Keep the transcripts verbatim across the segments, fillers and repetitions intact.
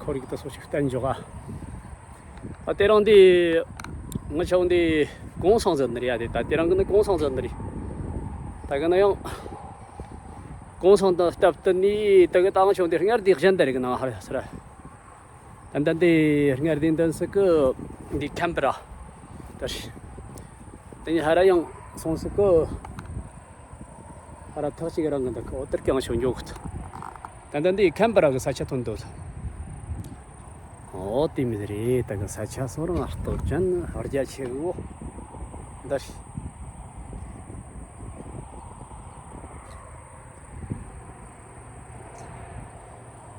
ཁོར་ཡུག་དེ་ཚོ་ཞིག་བསྟན་འཇོག་ཨ། ཨ་དེ་རིང་འདི་ང་ཆོ་འདི་གུང་སེང་ཟེར་ནི་རེད་ཡ། དེ་ད་དེ་རིང་གི་ནི་གུང་སེང་ཟེར་ནི་རེད། ད་གི་ན་ཡང་གུང་སེང་དང་སྟབས་བསྟུན་ནི་ད་གི་ད་ང་ཆོ་འདི་སྔར་དེ་གཞན་དེ་རིག་ན་ཧ་ར་ས་ར། ད་ལྟ་འདི་སྔར་དེ་འདོན་སྲིད་གི་འདི་ཁན་བི་ར་ད་རེད། དེ་ནི་ཧ་ར་ཡང་སོང་སྲིད་གི། ཨ་ར་ཐག་ཅིག་རང་གི་འདུག་འོ་དེར་ཀྱང་ཞོ་འཇོག་གི་འདུག་ད་ལྟ་འདི་ཁན་བི་ར་གི་ས་ཆ་ཐོན་འདུག་འོ་དེ་མི་རེད། ད་གི་ས་ཆ་སོ་རང་སྟོབས་ཅན་རྒྱ་ཆེ་བོ་འདི་རེད།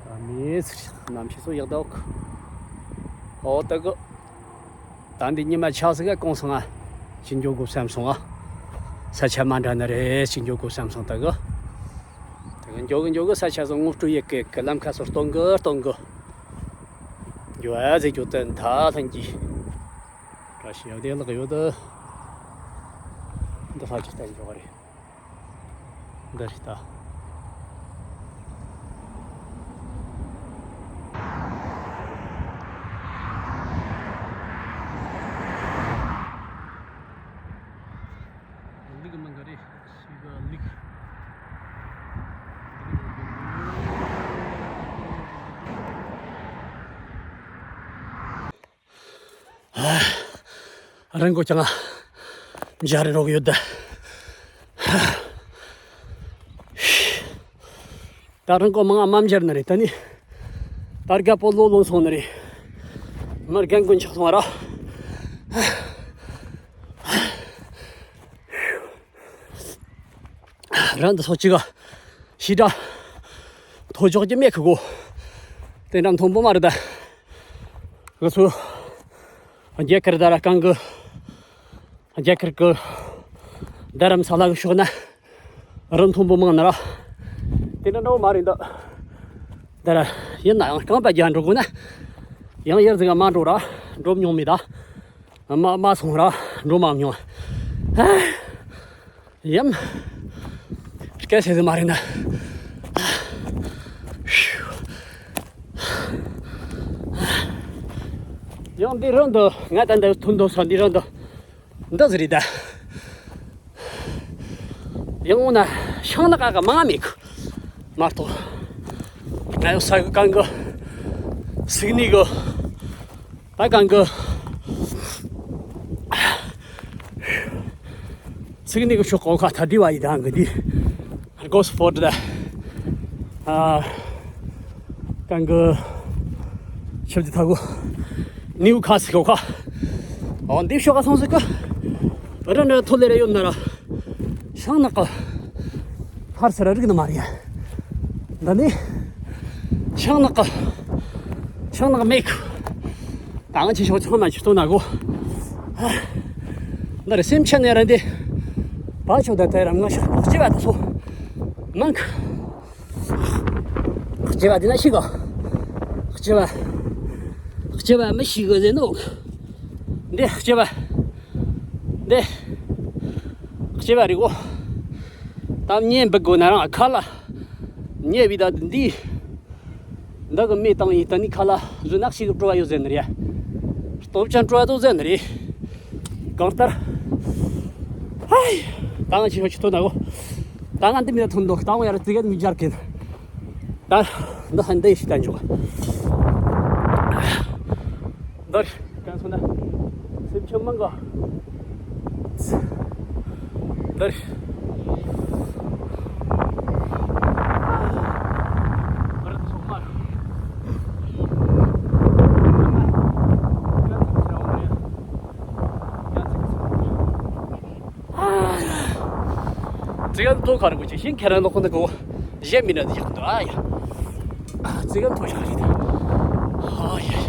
ད་མི་ཚེ་རྣམ་ཤེས་སོ་ཡག་འདུག་འོ་ད་གི། ད་འདི་ཉི་མ་ཆགས་སི་ག་གུང་སེང་ང་ཅིག་འགྱོ་དགོས་བསམ་སོང་ཨ། ས་ཆ་མ་འདྲ་ནི་རེད། ཅིག་འགྱོ་དགོས་བསམ་སོང་། ད་གི་ད་གི་འགྱོ་གི་འགྱོ་གི་ས་ཆ་སོ་ངོ་སྤྲོད་ཡེ་གི་གི་ལམ་ཁ་སོ་སྟོན་གི་སྟོན་གི། འགྱོ་ཨ་ཟེ་འགྱོ་དོན་ད་ལྷན་གྱིས་བཀྲ་ཤིས་ཡག་དེ་ལག་ཡོད་དུ། འདི་ས་ཆ་ལྟ་འགྱོ་གི་རེད། འདི་རེད་ད། ལིག་མང་ག་རེད། ཤི་ག་ལིག་རང་གོ་ཅང་འཇར་རོགས་ཡོད་ད། ད་རང་གོ་མང་ང་མམ་འཇར་ནི་རེད། ད་ནི་ད་རྒད་པོ་ལོ་ལོན་སོང་ནི་རེད། མར་རྒན་རྒོན་ཆགས་སོང་ར། རང་འདི་སོ་གཅིག་ག་ཤི་དྲ་ཐོ་ཅོག་གི་མེ་ཁུ་གོ། དེ་འདྲ་མཐོན་པོ་མ་རེད་ད། ང་ཚོ་རྒྱ་གར་ད་ར་གང་གི་རྒྱ་གར་གི་རྡ་རམ་ས་ལ་གི་ཕྱོགས་ན་རི་མཐོན་པོ་མང་ན་ར། དེ་འདྲ་འདྲ་བོ་མ་རེད་ད། ད་ར་ཡིན་ན་ཡང་རྐང་པ་རྒྱག་འགྲོ་དགོས་ན་ཡང་ཡར་ཟིག་ག་མ་འགྲོ་ར། འགྲོ་མྱོང་མེད་ད། མ་མ་སོང་ར་འགྲོ་མ་མྱོང་། ཨ། ཡམ། སྐད་ཆ་ཟེར་མ་རེད་ན། ཡང་འདི་རང་དུ་ང་ད་འདི་ཐུན་དུ་སོང་འདི་རང་དུ་འདི་ཟེར་རེད་ད། ཡང་འོ་ན་ཤང་ན་ཀ་ཀ་མང་མེད་གི་མ་གཏོགས། ང་ཡོད་ས་གི་གང་གི་སིག་ནི་གི། ད་གང་གི་ཚིག་ནི་གི་ཤོག་གོ་ཁ་ཐ་དི་བ་ཡི་དང་གི་དི་གོ་སི་ཕོར་ད། ཨ་གང་གི་ཆབ་དི་ཐ་གོ་ནིའུ་ཁ་སི་གོ་ཁ། འོ་འདི་ཤོག་ག་སོང་ཟིག་གི་ར་ནི་ཐོ་ལེ་རེ་ཡོད་ན་ར། ཤང་ནག་གི་ཕར་ཚུར་རིག་ནི་མ་རེད། འདི་ནི་ཤང་ནག་གི་ཤང་ནག་མེད་གི། ད་ང་ཆེ་ཤོག་ཚང་མ་ཆུ་ཐོག་ན་གོ། འདི་རེད་སེམས་ཆེན་ནས་ར་འདི་བ་ཆོག་ད་དེ་ར་ང་ཤག་ལྕི་བ་དེ་ཚོ་མང་གི། ལྕི་བ་འདི་ན་ཤི་གོ། ལྕི་བ་ལྕི་བ་མི་ཤི་གོ་ཟེར་ནོ། འདི་ལྕི་བ། འདི་ལྕི་བ་རེད་གོ། ད་མཉེན་འབུ་དགོས་ན་རང་ཁ་ལ་མཉེ་བའི་ད་འདི་འདི་གི་མེ་བཏང་ཡིན། ད་ནི་ཁ་ལ་གཟུགས་ནག་ཞིག་གི་སྤྲོ་བ་ཡོད་ཟེར་ནི་རེད། སྟོབས་ཅན་སྤྲོ་བ་དོ་ཟེར་ནི་རེད། གང་ལྟར་ཧའི་ད་ང་ཆེ་ཤོག་ཆུ་ཐོན་ན་གོ། ད་ང་འདི་མི་ཐོན་འདུག་ད་ང་ཡར་ཙི་གེ་མི་འབྱར་གིན། ད་འདི་ཧན་འདི་ཞིག་ད་འཇོག་འདི་རེད། གང་སོང་ན་སེམས་ཆུང་མང་གོ། འདི་རེད། ཙི་ག་ཐོ་ཁར་གོ་ཅི་ཤིང་ཁེ་རང་ལོ་ཁོ་ན་གོ། ཞེ་མི་ན་དེ་ཡག་འདུག་ཨ་ཡ། ཙི་ག་ཐོ་ཤ་རེད། ཨ་ཡ་ཡ།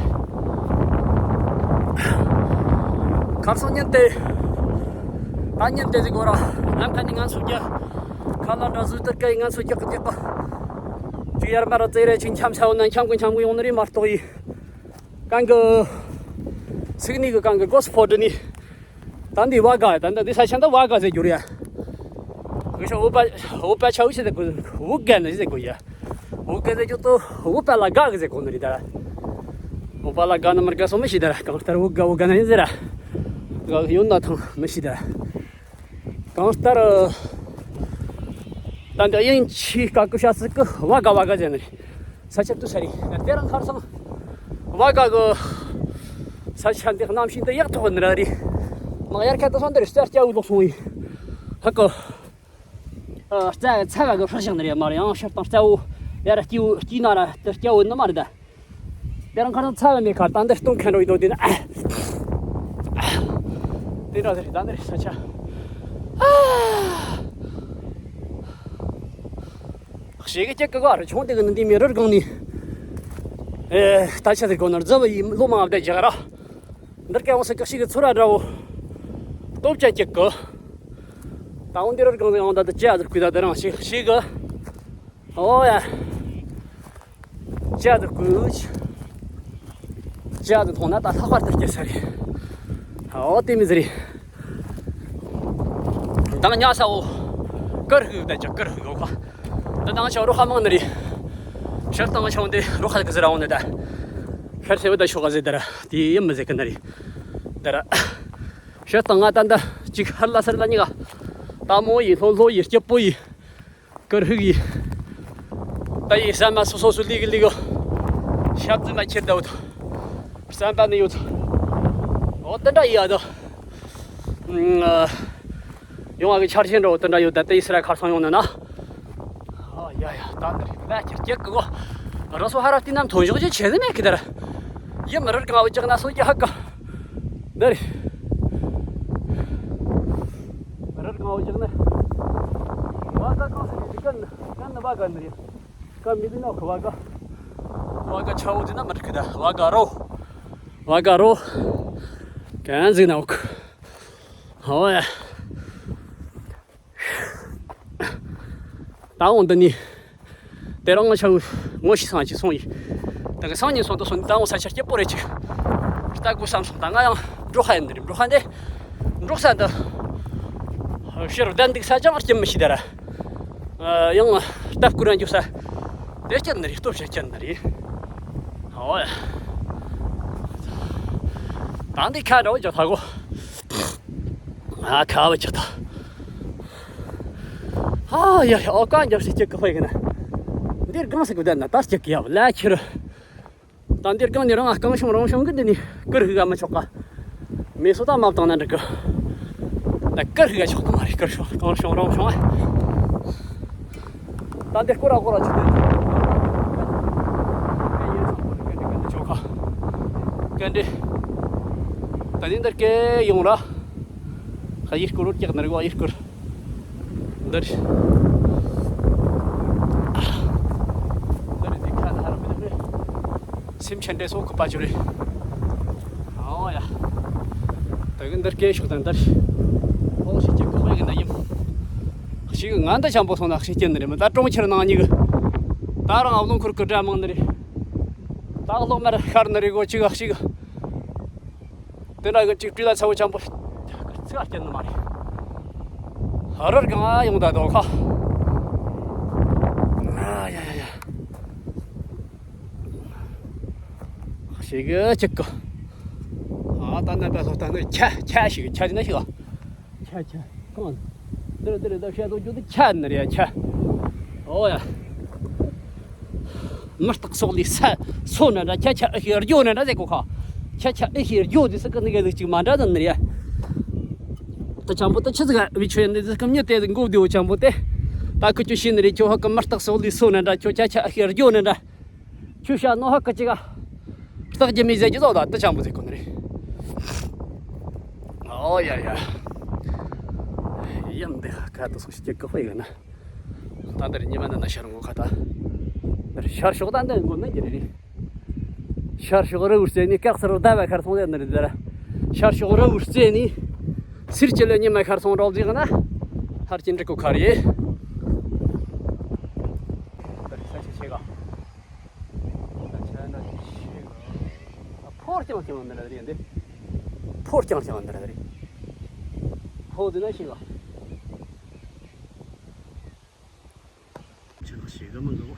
ཁར་སང་ཉིན་དེ། ད་ཉིན་དེ་ཟིག་གོ་ར། ནམ་མཁའ་ནི་ང་ཚོ་རྒྱ། ཁ་ལ་འདྲ་བཟོས་ཏེ་སྐད་ང་ཚོ་རྒྱག་གི་རྒྱག་གི། ཅི་ཡར་མར་ར་ཙེ་རེ་ཆིང་འཁྱམ་ས་འོ་ན་འཁྱམ་གི་འཁྱམ་གི་ཡོང་ནི་རེད་མ་གཏོགས་ཡི། གང་གི། སིག་ནི་གི་གང་གི་གོ་སི་ཕོ་ཏི་ནི། ད་འདི་བ་ག་ད་འདི་ས་ཆ་འདི་བ་ག་ཟེར་རྒྱུ་རེད་ཡ། གི་ཤ་འུ་པ་འུ་པ་ཆའུ་ཞེས་ཟེར་དགོས། འུ་གན་ཞེས་ཟེར་དགོས་ཡ། བོད་སྐད་ཟེར་རྒྱུ་དུ་བོད་པ་ལ་དགའ་གི་ཟེར་གོ་ནི་རེད་ད། བོད་པ་ལ་དགའ་ན་མི་དགའ་སོ་མི་ཤེས་ད། གང་ལྟར་བོད་དགའ་བོད་དགའ་ན་ཡིན་ཟེར། དགའ་གི་ཡོད་ན་ཐང་མི་ཤེས་ད། གང་ལྟར། ད་འདི་དབྱིན་ཇི་སྐད་གི་བཤད་སྲིད་གི་ཝ་ག་ཝ་ག་ཟེར་ནི་རེད། ས་ཆ་དུ་ས་རེད། དེ་རང་ཁར་སང་ཝ་ག་གི་ས་ཆ་འདི་གནམ་གཤིས་འདི་ཡག་ཐོག་ནི་ར་རེད། མ་ཡར་ཁ་དུ་སང་འདིར་རྩྭ་སྐྱ་བོ་ལོག་སོང་ཡིན། ཧ་གི། ཨ། རྩྭ་ཚ་བ་གི་ཧྲག་ཞིང་ནི་རེད་མ་རེད། ཡང་ཕྱིར་དང་རྩྭ་བོ་ཡར་སྐྱེ་བོ་སྐྱེས་ན་ར་དེ་སྐྱ་བོ་ནི་མ་རེད་ད། དེ་རང་ཁ་རང་ཚ་བ་མེད་ཁར་ད་འདི་སྟོན་མཁན་རོ་ཡི་དོ་དེ་ན། ཨ། དེ་འདྲ་ཟེར་ད་འདི་རེད་ས་ཆ། ཨ། ཞེ་གི་སྐྱེ་གི་ག་རུ་ཆུང་དེ་གི་ནི་འདི་མི་རུར་གང་ནི། ཨེ། ད་ཆ་དེ་གོ་ན་རྫ་བ་ཡི་ལོ་མང་བ་དེ་རྒྱག་ར། འདིར་སྐད་འོང་ས་སྐད་ཤིག་གི་ཚུར་ར་འདྲ་བོ། སྟོབས་ཆ་སྐྱེ་གི། ད་འོང་འདི་རུར་གང་ཡང་ད་དུ་ཅི་ཡ་ཟེར་ཁུལ་ད་དེ་རང་ཞིག་ཞིག་གི། ཨོ་ཡ། ཅི་ཡ་ཟེར་ཁུལ། ཅི་ཡ་ཟེར་མཐོང་ན་ད་ལྷག་པར་དུ་སྐྱེ་ས་རེད། ཨོ་དེ་མི་ཟེར་རེད། དང་ཉ་ས་འོ། ཀར་ཧུ་ད་ཅག་ཀར་ཧུ་གོ་ཁ། ད་དང་ཆ་རོ་ཁ་མང་ནི་རེད། ཤར་དང་ཆ་འོ་འདི་རོ་ཁ་གི་ཟེར་འོ་ནི་ད། ཤར་སེ་བ་ད་ཤོག་ག་ཟེར་ད་ར། དེ་ཡིན་མི་ཟེར་གི་ནི་རེད། ད་ར། ཤར་དང་ང་ད་འདི་གཅིག་ཧར་ལ་སར་ལ་གཉིས་ཀ། ལྟ་མོ་ཡི་ལྷོ་ལྷོ་ཡི་སྐྱིད་པོ་ཡི། ཀར་ཧུག་ཡི། ད་ཡི་ས་མ་སོ་སོ་སུ་ལི་གི་ལི་གི། ཞབས་ཙི་མ་ཁྱེར་ད་འོ་ད། བསམ་པ་ནི་ཡོད་ད། འོ་དེ་འདྲ་ཡ་ད། ཡོང་བ་གི་ཆར་ཆེན་འདྲ་བོ་དེ་འདྲ་ཡོད་ད། དེ་ཡི་སི་ར་ཁར་སང་ཡོང་ན་ན། ཨ་ཡ་ཡ་ད་འདི་རེད་ལ་ཁྱེར་སྐྱེ་གི་གོ། ར་སོ་ཧ་ར་ཏི་ནམ་ཐོན་ཞོག་ཅི་བྱེད་ནི་མེད་གི་ད་ར། ཡི་མི་རར་གང་བ་ཅག་ན་སོ་ཡ་ཧ་ག། འདི་རེད། མི་རར་གང་བ་ཅག་ན། བ་ག་གང་ཟེར་ནི་གན་གན་ན་བ་ག་འདི་རེད། ག་མི་འདི་ན་ཁ་བ་ག། བ་ག་ཆ་བོ་འདི་ན་མི་རིག་གི་ད་བ་ག་རོ། བ་ག་རོ། གན་ཟིག་ན་འོག་ཧོ་ཡ། ད་འོང་འདི་ནི། དེ་རང་ང་ཆ་ངོ་ཤི་སང་ཅི་སོང་ཡི། ད་གི་སང་ཉིན་སོང་དུ་སོང་ད་འོང་ས་ཆ་སྐྱིད་པོ་རེ་ཅིག་ལྟ་དགོས་བསམ་སོང་ད་ང་ཡང་འགྲོ་ཁ་ཡིན་འདི་རེད། འགྲོ་ཁ་འདི། འགྲོ་ས་འདི། ཕྱིར་བདའ་འདུག་ས་ཅང་སྐྱིད་མི་ཤི་ད་ར། ཡང་ལྟ་སྐུ་ར་འཇུ་ས། དེ་སྐྱིད་འདི་རེད། སྟོབས་ཆེ་སྐྱིད་འདི་རེད། ཨོ་ཡ། ད་འདི་ཁ་འདྲ་བོ་ཅག་ཐ་གོ། ཨ་ཁ་བ་ཅག་ཐ། ཨ་ཡ་ཡ་ཨོ་ཀ་འཇབ་སི་སྐྱིད་གི་ཧོས་གི་ན། འདིར་གང་སི་གི་བདེན་ན་ད་སྐྱིད་གི་ཡ་ལ་ཁྱེར། ད་འདིར་གང་ནི་རང་ཨ་གང་བྱུང་རང་བྱུང་གི་འདི་ནི་ཀིར་ཧི་ག་མི་ཆོག་ག་མེ་སོ་ད་མ་བཏང་ན་འགྲིག་གི་ད་ཀིར་ཧི་ག་ཆོག་གི་མ་རེད། ཀིར་བྱུང་གང་བྱུང་རང་བྱུང་ཨ། ད་འདིར་སྐོར་ར་སྐོར་ར་ཆུ་དེ་ཆོག་ག་ཀན་འདི་ད་ནི་འདིར་སྐད་ཡོང་ར། ཧ་ཡིར་སྐོར་རོ་ཀྱག་ནི་རིག་བ་ཡིར་སྐོར། འདིར། འདིར་འདི་ཁ་ན་ཧ་ར་མི་འདུག་རེད། སེམས་ཆེན་འདྲེ་སོགས་ཁུ་པ་ཅུ་རེད། ཨོ་ཡ། ད་གི་འདིར་སྐད་ཤོག་དང་འདིར། ཨོ་ཤི་ཅི་གོ་བའི་གི་ན་ཡིན། ཤི་གི་ང་འདི་ཆམ་པོ་སོང་ན་ཤི་སྐྱེ་ནི་རེད་མི་ད་གྲོང་ཁྱེར་ནང་གཉིས་གི་ད་རང་ཨ་བློ་འཁོར་གི་སྒྲ་མང་ནི་རེད། ད་གློག་མར་ཤར་ནི་རེད་གོ་ཅི་ག་ཤི་གི་དེ་འདྲ་གི་གཅིག་བྲིས་ལ་ཚ་བོ་ཆམ་པོ། ཚིག་སྐྱེ་ནི་མ་རེད། ཧ་རར་གང་ཡོང་ད་དོ་ཁ། ཨ་ཡ་ཡ་ཡ། ཞེ་གི་གཅིག་གི་ཨ་ད་ནི་ད་སོ་ད་ནི་ཁྱ་ཁྱ་ཞིག་ཁྱ་ནི་ཞིག་ཁྱ་ཁྱ་གང་། འདིར་འདིར་ད་བཤད་དོ་རྒྱུ་དེ་ཁྱ་ནི་རེད་ཁྱ། ཨོ་ཡ། མི་རྟག་སོགས་ལས་ས་སོ་ན་འདྲ་ཁྱ་ཁྱ་ཨི་ཤི་རྒྱོ་ན་འདྲ་ཟེར་གོ་ཁ། ཁྱ་ཁྱ་ཨི་ཤི་རྒྱོ་དེ་སི་ཀི་ནི་ག་ཟིག་ཅིག་མ་འདྲ་ན་ནི་རེད། ད་ཅང་པོ་ད་ཆི་ཟིག་བི་ཆོ་ཡ་ནི་ཟིག་ཀི་མྱི་དེ་ཟིག་མགོ་བདེ་བོ་ཅང་པོ་དེ། ད་ཁུ་ཆུ་ཤི་ནི་རེད་ཁྱོ་ཧ་ཀི་མི་རྟག་སོགས་ལས་སོ་ན་འདྲ་ཁྱོ་ཁྱ་ཁྱ་ཨི་ཤི་རྒྱོ་ན་འདྲ། ཁྱོ་ཤ་ནོ་ཧ་ཀི་ཅིག་ག་རྟག་རྒྱུ་མི་ཟེར་རྒྱུ་དོ་ད་ད་ཅང་པོ་ཟེར་གོ་ནི་རེད། ཨོ་ཡ་ཡ། ཡམ་དེ་ཁ་ད་སོ་ཤི་ཅིག་གི་ཧོ་ཡ་ན། ད་འདིར་ཉི་མ་ནི་ན་ཤར་ངོ་ཁ་ད། འདིར་ཤར་ཕྱོགས་ད་འདི་ངོ་ནི་འགྱུར་རེད། ཤར་ཕྱོགས་རི་བོའི་རྩེ་ནས་སྐེག་སར་ཟླ་བ་ཤར་སོང་ཟེར་ནི་རེད་འདིར། ཤར་ཕྱོགས་རི་བོའི་རྩེ་ནས་སེར་སྐྱིད་ལ་ཉི་མ་ཤར་སོང་འགྲོ་ཟིག་ན། ཧར་གྱིན་འགྲིག་གོ་ཁ་རེད། འདིར་ས་ཆ་ཆེ་ག་ས་ཆ་འདྲ་ཆེ་ག་ཕོར་རྐྱང་རྐྱང་འདི་ར་རེད་འདི། ཕོར་རྐྱང་རྐྱང་འདི་ར་རེད། ཕོ་འདི་ན་ཆེ་ག་ཆེ་ག་ཞེ་ག་མི་འདུག་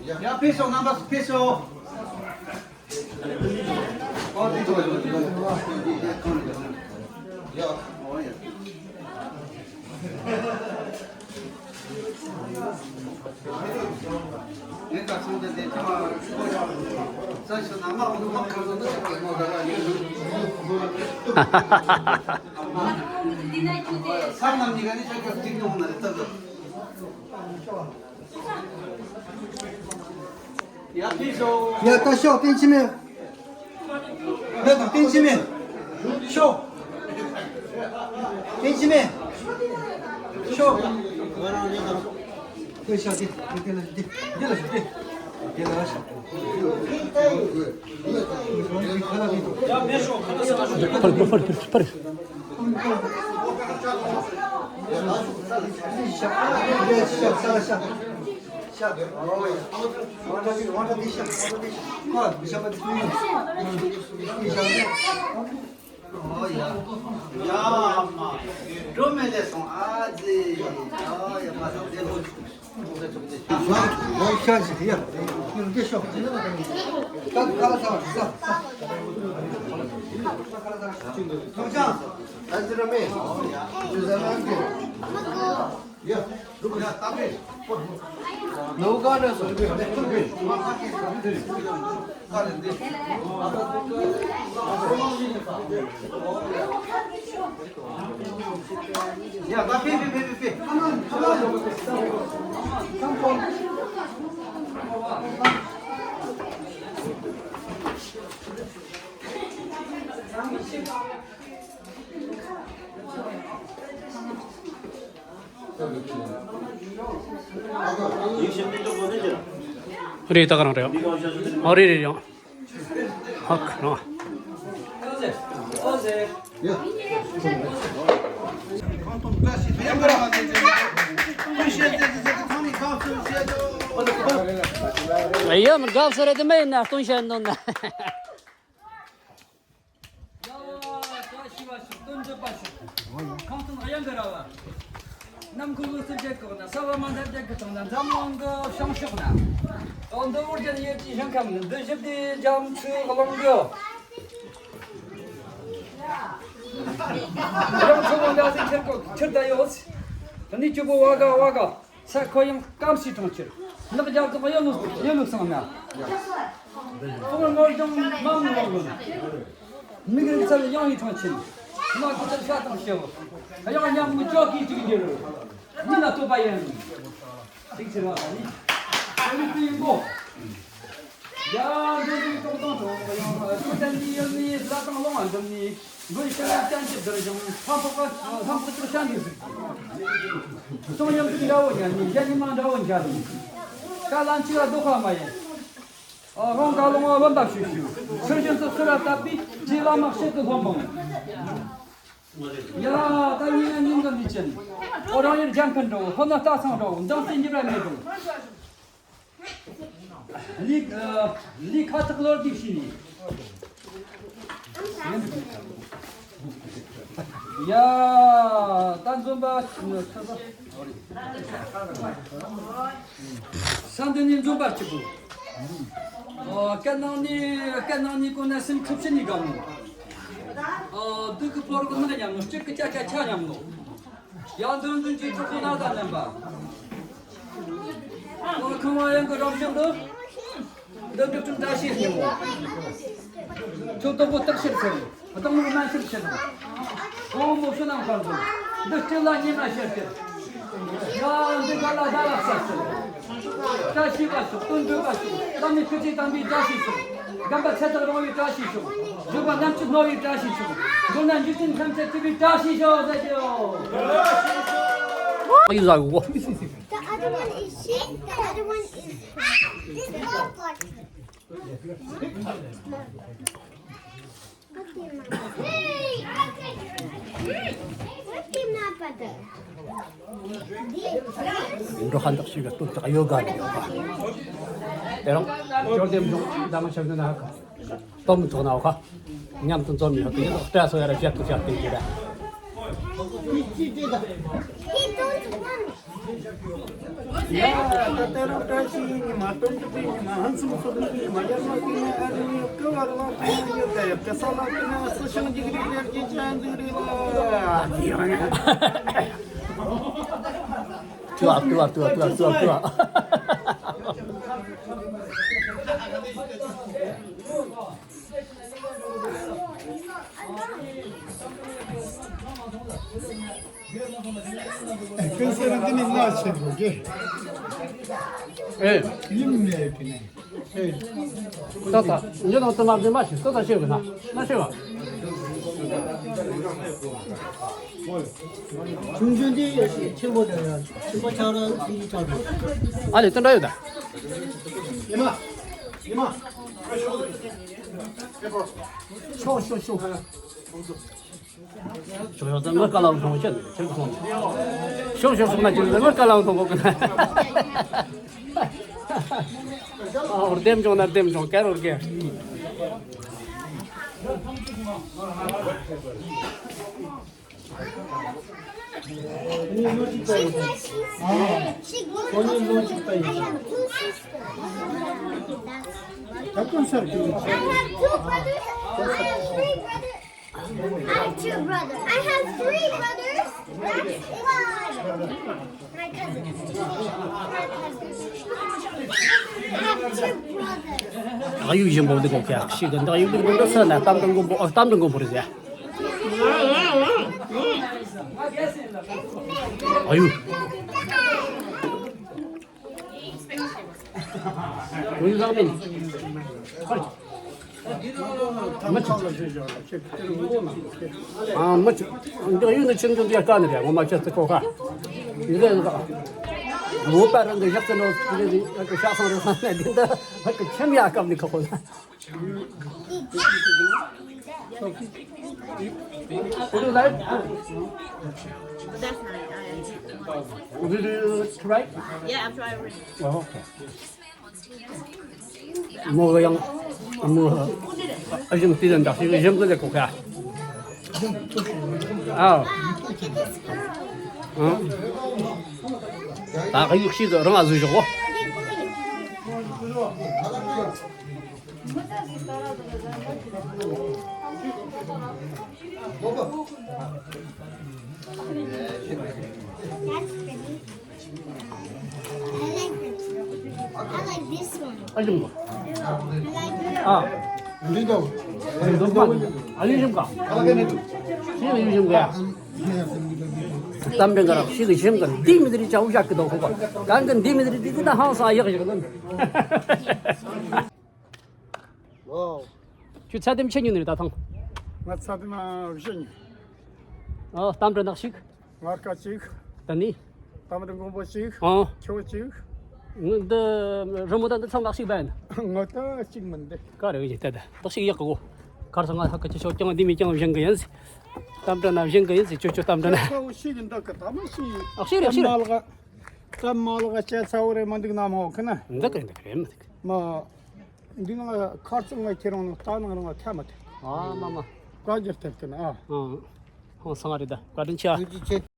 ཡ། ཕེབས་ཤོག་རྣམ་པ་ཕེབས་ཤོག་ཡ། ད་ཤོག་སྟེང་ཕྱི་མས། ཡ། ད་སྟེང་ཕྱི་མས། ཤོག་སྟེང་ཕྱི་མས། ཤོག་སྟེང་ཤོག་སྟེང་། འདི་ལ་འདི་འདི་ལ་ཤོག་སྟེང་། འདི་ལ་ཤོག་ཕར་ཕར་ཕར་ཕར། རེད། ད་ག་རང་རེད། ཨ། རེད་རེད་རེད། ཧ་ག་རང་། ཡ། མི་དགའ་ས་རེད་དེ་མེད་ན་སྟོན་བཤད་འདུག་ན། ཡ། བཀྲ་ཤིས་པ་ཞིག་སྟོན་འགྲུབ་པ་ཞིག་ཁང་སྟོང་གཡང་གི་ར་བ། ནམ་མཁའ་ལུས་སུ་རྒྱལ་གོག་ན། ས་བ་མ་མཐའ་རྒྱལ་གི་སྟེང་ན། འཛམ་གླིང་གི་བྱང་ཕྱོགས་ན། འོ། འདི་བོར་རྒྱལ་ཡེ་ཅི་ཞིང་ཁམས་ནི། འདི་ཞིབ་དེ་རྒྱ་མཚོའི་གླིང་གི། རྒྱ་མཚོ་མོ་འདྲ་ཟིག་ཁྱེར་གོ་ཁྱེར་ད་ཡོད། གནས་གཅིག་པོ་བ་ག་བ་ག། ས་ཁོ་ཡང་སྐམ་སའི་གྲོང་ཁྱེར། ནགས་རྒྱ་གོག་གཡུ་ལོ་གཡུ་ལོ་སང་ན། སྤང་སྔོ་ལྗང་མ་མོ་ལོ་ལོན། མིག་རིག་ཚལ་ཡང་ཡི་ཐང་ཆེན། མ་ཀུ་ཚལ་ཤ་དང་ཞེའོ། གཡང་ཉམས་མི་ཅོག་གིས་ཅིག་འགྱུར། མི་ལ་ལྟོས་པ་ཡིན། ཅིག་ཆེ་བ་ལ་ནི། ཨ་ནི་དུ་ཡིན་པོ། ཡ། འདི་ནི་ཏོང་ཏོང་ཏོང་། གཡང་ཆུ་ཚན་གྱི་ཡུལ་ནི་ལ་དང་ལོང་བ་འཛོམས་ནི། མགོན་ཤ་ཡ་ཅན་གྱི་དར་ཞིང་། ལྷམ་ཕོག་པ་ལྷམ་ཕོག་ཏུ་ཤ་འདི་ཟིག་ཏོང་ཡང་གི་འདྲ་བོ་ཉན་ནི། ཡ་ཉི་མ་འདྲ་བོ་འཇའ་ལུང་། ཀ་ལན་ཅི་ལ་ལྡོག་པ་མ་ཡིན། ཨ། རང་ཀ་ལོང་བ་བུམ་པ་ཤུ་ཤུ། ཚུར་བཞིན་དུ་སུ་ར་བཏབ་པའི་རྗེ་བླ་མ་ཞིག་ཏུ་ལྷོད་འབངས། ཡ། ད་ཉིན་ང་ཉིན་གང་འདི་ཅན། ཨོ། རང་ཡུལ་རྒྱ་མཁན་འགྲོ། ཧོ་ན་རྟ་ཚང་འགྲོ། འདང་སེ་འཇིབ་ར་མེད་འགྲོ། ལི། ཨ། ལི་ཁ་ཐག་ལོར་དུས་ཤི་ནི། ཡ། ད་འཛོམས་པ། ས་འདི་ནི་འཛོམས་པ་གཅིག་པུ། ཨ། སྐད་ནང་ནི། སྐད་ནང་ནི་གོ་ན་སེམས་འཁྲུག་ཕྱི་ནི་དགའ་མོ། ཨ། སྡུག་གི་ཕོར་གི་ནག་ཉམས་ནོ། སྐྱིད་གི་ཅ་ཅ་ཆ་ཉམས་ནོ། ཡང་འདོན་འདོན་གྱི་གྲོགས་པོ་ན་ད་ནམ་པ། ཨོ། ཁང་བ་ཡང་གི་རབ་བྱུང་དུ། འདི་འདི་ཀྲུང་བཀྲ་ཤིས་སྙིང་པོ། ཁྱོད་དོག་པོ་སྟག་ཤར་ཟེར། སྟག་མོ་རྨ་ཤར་ཟེར། ཨོ། མོ་ཤུ་ནང་ཁང་དུ། འདི་སྤྱི་ལ་ཉི་མ་ཤར་ཟེར། ཡ། འདི་ག་ལ་ཟླ་ལ་ཤར་ཟེར། བཀྲ་ཤིས་པ་ཤོག་སྟོན་འགྲུབ་པ་ཤོག་བླ་མའི་སྐུ་ཚེ་དམ་པའི་བཀྲ་ཤིས་ཤོག་རྒན་པ་ཚེ་ཐར་རིང་བའི་བཀྲ་ཤིས་ཤོག། གཞོན་པ་རྣམ་དཔྱོད་རྣོ་བའི་བཀྲ་ཤིས་ཤོག། མདོར་ན་འཇིག་རྟེན་ཐམས་ཅད་སྐྱིད་པའི་བཀྲ་ཤིས་ཤོག་ཟེར་གྱི་ཡོད། ཡིན་ཟ་གོ། The other one is sheep, the other one is this dog. འགྲོ་ཁ་འདག་ཞིག་ག་སྟོད་ཐག་ཡོད་ག་རེད་ཡོད་པ། དེ་རིང་ཅོར་དེ་འབྱུང་ད་མ་ཆགས་ན་ཧ་ག་སྟོད་མི་ཐོག་ན་ཧ་ག་མཉམ་དུ་འཛོམས་ཡོད་དེ་ཡོད་སྤྲ་སོ་ཡ་ར་བཞག་ཏུ་བཞག་སྟེ་གི་ར། He don't want. ཡ་ད་དེ་རིང་བཀྲ་ཤིས་ཉི་མ། སྟོན་དུས་ཉི་མ། ཧན་སུམ་སོ་དུས་ཉི་མ། ཡར་ལ་དེ་ནས་ཨ་ནི་ཀི་བར་ལ་དེ་ནས་ཡོད་ད་ཡོད་ཀི་ས་ལ་དེ་ནས་སུ་ཤང་འཇིག་རི་ལེར་གྱི་ཅན་འཇིག་རི་ལ། ཏུ་ཨ་ཏུ་ཨ་ཏུ་ཨ་ཏུ་ཨ་ཏུ་ཨ། ཀུན་གསལ་རང་གི་ནི་ང་ཆེ་བོ་གེ། ཨེ། ཡིན་མེད་ཀི་ནི། ཨེ། ཏ་ཏ། ཉེ་དང་ཏུ་མ་འདི་མ་ཤི་ཏ་ཏ་ཤེས་བ་ན། མ་ཤེས་བ། ཆུང་ཆུང་འདི་ཆེན་པོ་འདྲ་ཡ། ཆེན་པོ་ཆགས་ར་ཆུང་ཆུང་ཆགས་ར། ཨ་ལེ་ཏན་འདྲ་ཡོད་ད། ཉི་མ། ཉི་མ། ཤོག་ཤོག་ཤོག། ཤོག་ཤོག་ད་ངར་ཀ་ལ་མཐོང་ཆེན་ཆེན་སོང་། ཤོག་ཤོག་སོང་ན་ཅིག་ད་ངར་ཀ་ལ་མཐོང་གོ་གི་ན། ཨ་འོར་འདེམ་བྱུང་ན་འདེམ་བྱུང་ཀེར་འོར་ཀེར། She likes me. She goes to school. I have two sisters. I have two brothers. I have three brothers. I have two brothers. That's five. My cousins. My cousins. I have two brothers. ཨ་ཡུ་ཞིམ་པོ་འདི་གོ་ཁ་ཤི་གི་འདི་ཨ་ཡུ་འདི་གོ་ས་ན་གཏམ་དང་མགོན་པོ་ཨ་གཏམ་དང་མགོན་པོ་རེད་ཟེར། ཨ་ཡུ། ཨ་ཡུ་ལགས་ནི། ཧར། མ་ཆུ། ཨ་མ་ཆུ། འདི་ཨ་ཡུ་ནི་ཆུང་ཆུང་འདི་ཡ་དཀའ་ནི་རེད་ངོ་མ་ཁྱེད་ཚོ་ཁོ་ཁ། འདི་ལ་འོ་པ་རང་གི་ཞག་ཚ་ནོ་འདི་ལ་ཤག་སང་རེ་སང་ནས་འདི་འདི་ཧ་གི་ཁྱམ་ཡ་སྐབས་ནི་ཁ་ཁོ་ན། Would you like? That's nice. I, I, Did you try? Yeah, I've tried already. Oh, okay. མོ་གི་ཡང་མོ་ཨ་ཞིམ་དེ་ལ་འདྲ་ཞིག་ཞིམ་གི་ལས་ཁོ་ཁ། ཨ། ད་གཡུག་ཤིག་རང་ཨ་ཟུ་ཞོག་གོ། I like this. I like this one. ཨ་ཞིམ་གོ། I like this. ཨ། འདི་དང་། འདི་དང་། ཨ་ཞིམ་ག་ཤི་ལ་ཞིམ་ག་ཡ། གཏམ་དྲན་ག་ར་ཤི་གི་ཞིམ་ག་འདི་མི་འདི་རི་ཅའུ་ཞག་གི་དོ་ཁོ་ག་གང་གི་འདི་མི་འདི་རི་འདི་འདི་ད་ཧང་སང་ཡག་ཞིག་གི། ཁྱོད་ཚད་ལྡན་ཆེ་ཉུང་ནི་ད་ཐང་། ང་ཚད་ལྡན་བཞི་ཉུང་། ཨ་གཏམ་དྲན་ནག་ཞིག་ངར་ཀ་གཅིག་ད་ནི། གཏམ་དྲན་མགོན་པོ་གཅིག་ཨོ། ཁྱོད་གཅིག་ང་འདི་རི་མོ་ད་འདི་ཚང་ནག་ཞིག་བན། ང་ད་གཅིག་མིན་འདི། ག་རེ་བྱེད་ད་ད་ནག་ཞིག་ཡག་གོ། གར་སོང་ང་ཧ་ཀ་ཅི་ཤོག་ཀྱང་འདི་མི་ཀྱང་བཞེངས་གི་ཡིན། གཏམ་དྲན་ན་བཞེངས་གི་ཡིན་ཟེར་ཅོ་ཅོ་གཏམ་དྲན་ན། ཁ་བོ་ཤི་གི་འདི་གི་ད་མ་ཤི། ཨ་ཤི་རེད་ཤི་རེད། མ་ལ་ག་ད་མ་ལ་ག་ཅེ་ཚ་བོ་རེད་མ་འདུག་ན་མ་འོ་ཁི་ན། འདི་ག་འདི་ག་རེད་མ་འདུག་མ། འདི་ནང་ཁར་ཚང་ང་ཁྱེད་རང་ལ་ལྟ་ནང་རང་ལ་ཁ་མ་ཐེ། ཨ་མ་མ། བཀའ་རྒྱ་ཐེབས་ཀྱི་ན་ཨ། ཨང་། ཧང་སང་རེད་ད་བཀའ་དྲིན་ཆེ། ཐུགས་རྗེ་ཆེ།